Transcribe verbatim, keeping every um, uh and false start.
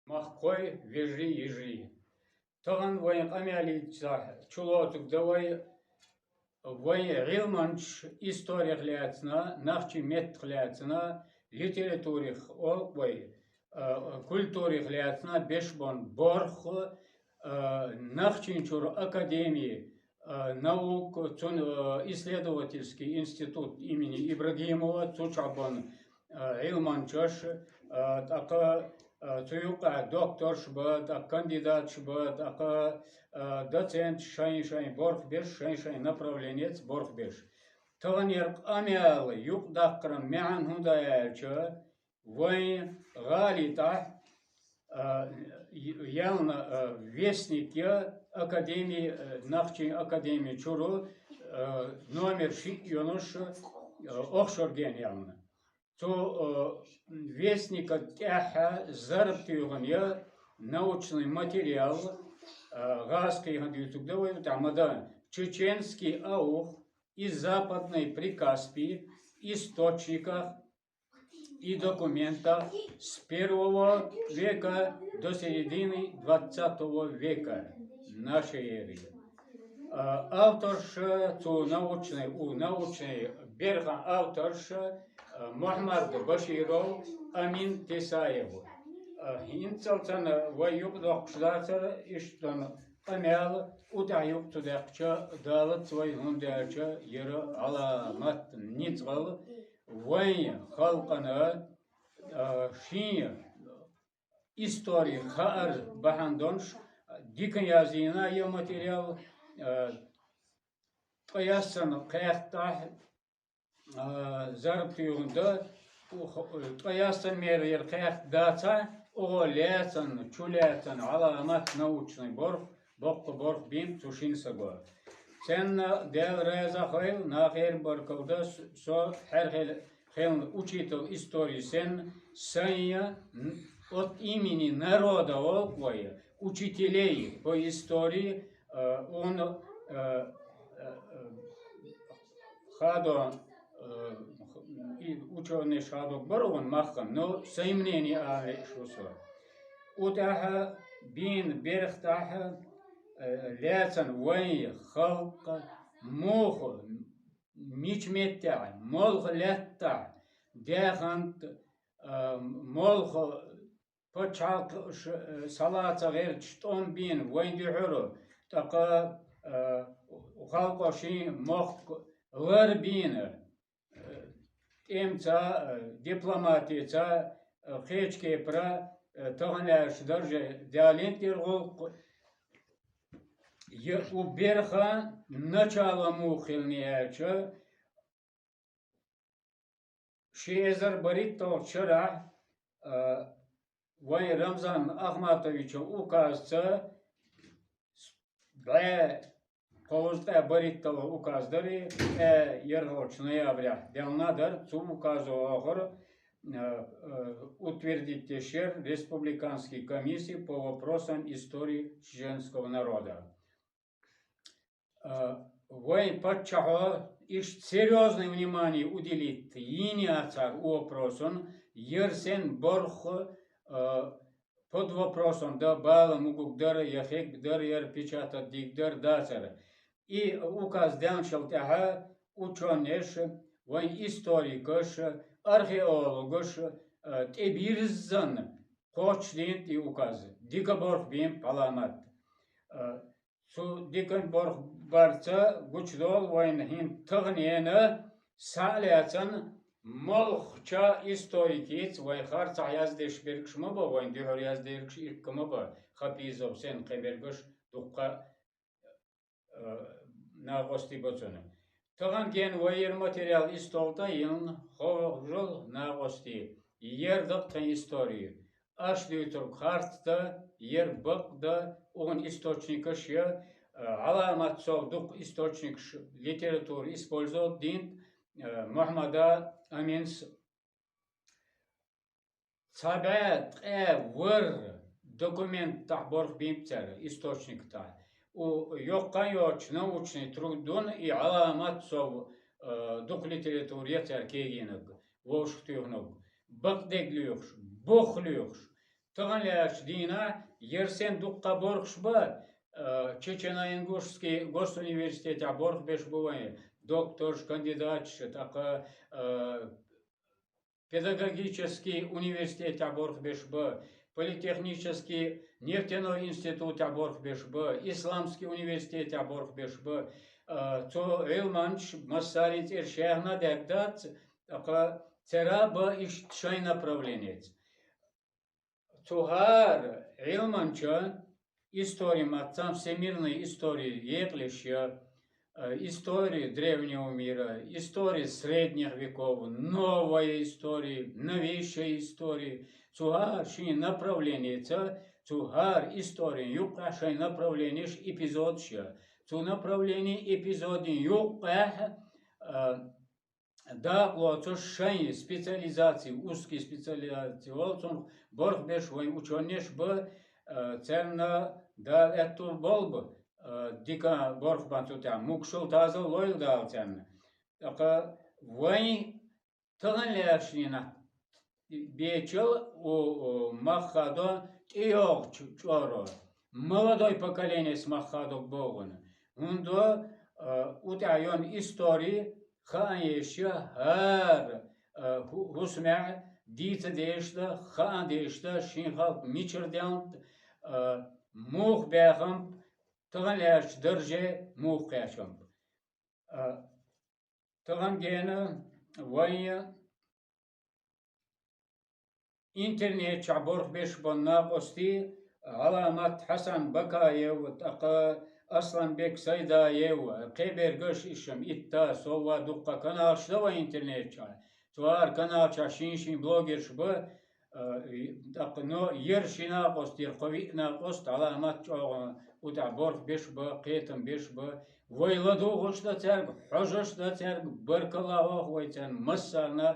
Махкой, вежарий, йижарий. Тахана вайн къамелица чулоцуг да вай, вайн Ӏилманчаш историх лаьцна, нохчийн меттах лаьцна, литературих олу вай, а, культурих лаьцна беш болу борх, а, Нохчийчуьра академи, а, наук, цун, а, исследовательский институт имени Ибрагимова, цу чохь болу, а, Ӏилманчаш, а, тӀаккха, а, цу юккъехь докторш бан, тӀаккха кандидаташ бан, тӀаккха, а, доценташ шайн-шайн борх беш, шайн-шайн направленица борх беш. Таханера къамел юкъадаккхаран маьӀна хӀун ду аьлча, вайн гӀали тӀехь, а, ялна, а, вестник я академи, а, Нохчийн академи чуьра, а, номер шиъ йолуш, а, охшоргена ялна. Цу, а, вестника тӀехь зарба туьйхина я научный материал, а, гӀазкхийхан дуьйцург ду вай, тӀехь ма дан: «Чеченский аух из Западной Прикаспии, источниках и документах с первого века до середины двадцатого века нашей эры». А, авторша цу научный, у научный берхан авторша, а, Мухьаммад Баширов, Амин Тесаев. А, хӀинццалц санна вай юкъадоккхуш дацара иштта къамел, у тӀехь юкъа ца даьккхича далац вай, хӀунда аьлча яра Ӏаламат ницкъал вайн халкъана, а, шен истори хаар бахьана долуш дика язйина я материал, а, ткъа яссана кхехтахь, а, зарба туьйхина дан, ткъа яссана мера яра кхехта дацахь, оха лаьцна, чулаьцна Ӏаламат, научный борх, боккха борх бийна цу шина саго. Цунна Дела реза хуьлда, нахера баркалла дан, со хьера хила, хилла учитель истории санна, сайна, н-, от имени народа олу вай, учителей по истории, а, он, а, а, а, хадо, а, и учёнайш хадо бара ван махкана, но сайн мнение ала лууш ву со. У тӀехь бийна берхтахь, а, лаьцна вайн халкъ муха, мича меттехь, молха лаьттахь, даьхант, а, молха пачхьалкхаш, а, сала ца гӀерташ тӀом бийна вайн дуьхьара, тӀаккха, а, халкъо шен мохк лар бийна, а, тӀемца, а, дипломатица, а, кхечу кепара, а, тахана аьлча дарже далийна тӀера гӀуллакх, я у берха начало муха хилла аьлча, ши эзар бархӀитталгӀачу шарахь, а, вайн Рамзан Ахматовичан указца бӀе кхузткъе бархӀитталгӀа указ дара, ткъе ярхӀалгӀачу ноябрехь делла дара, цу указо охура, а, а, утвердить деш яра Республиканский комиссии по вопросам истории чеченского народа. А, вайн паччахьо иштта серьёзное внимание уделить йийна яцара вопросун, яра санна борх, а, под вопросом дан, бала могуш дара, я хӀиттина дара, яра печатать дийна дара, дацара. И указ деллачул тӀаьхьа учёнаш, вайн историкаш, археологаш, а, тӀебирззина кхочушдийна и указ. Дика борх бийна Ӏаламат. А, цу дикан борх барца гучудолу вайна хӀинца таханена схьа а лаьцна, молхача историкица вайн харцахь яздеш бергаш ма бан, вайн дуьхьара яздеш икка ма бан, Хапизов санна кхин бергаш дуккха, а, накъостий бан цунна. Тахана гена вай яра материал и стол тӀе йина, ховжал накъостий, яра дакъа тхан истори. Аша дуьйцург харц дан, яра бакъ дан, укхан источникаш я, а, Ӏаламат сов дукха источникаш, литература использовать дийна, а, Мухьаммада Аминс. Цхьа бӀе ткъе ворхӀ документ тӀехь борх бийна цара, источник тӀехь. У йоккха йоцучу научный трудун и Ӏаламат сов, а, дукха литература я цара кегийнарг, вовшах туьйхинарг. Бакъдерг лоьхуш, бух лоьхуш, Таханлерча дийнахьа ерсен дуккха борхаш ба, э, Чечено-Ингушский госуниверситетехь борх беш ба вайн докторш, кандидатш, тӀаккха, э, педагогический университетехь борх беш ба, политехнический нефтяной институтехь борх беш ба, исламский университетехь борх беш ба. Э, цу Ӏилманчаш массарий цӀераш яьхна дагдац, тӀаккха цара ба иштта шайн направленица. Цу хӀара Ӏилманча истори, ма цхьа всемирная истори екъалеш я, э, история древнего мира, история средних веков, новая история, новейшая история. Цу хӀара шен направленица, цу хӀара историн юккъехь шайн направленеш, эпизодаш я. Цу направлени, эпизодин юккъехь, э, дакъалоцуш шайн специализаций, узкий специализаций волу цунах борх беш вайн учёнеш ба, э, царна Дала аьтту болба, э, дика борх бан цу тӀехь, могушалла, тазалла лойла Дала царна. ТӀаккха вайн таханлерча дийнахь бечал у, у, мах хадо тӀейогӀучу чӀоро, молодой поколеница мах хадо бохуна. ХӀунда, а, у тӀехь йолу истори хаан еш я, хӀара, а, хӀу-, хӀусамехь дийца дезаш дан, хаан дезаш дан, шен халкъ мичара даьлла, а, муха баьхна, таханлерчу дарже муха кхаьчна. А, тахана гена вайн интернет чохь борх беш болу накъостий, Ӏаламат Хьасан Бакаев, тӀаккха Асланбек Сайдаев, кхебергаш ишшам итта, совва дуккха каналаш дан вайн интернет чохь. Цу хӀара каналчохь шин-шин блогерш ба, а, и, тӀаккха, но, яра ши накъост, яра кхо-виъ накъост, Ӏаламат чӀогӀа у тӀехь борх беш ба, кхетам беш ба. Вай ладугӀуш дан цаьрга, хьожуш дан цаьрга, баркалла а боху вай царна массарна,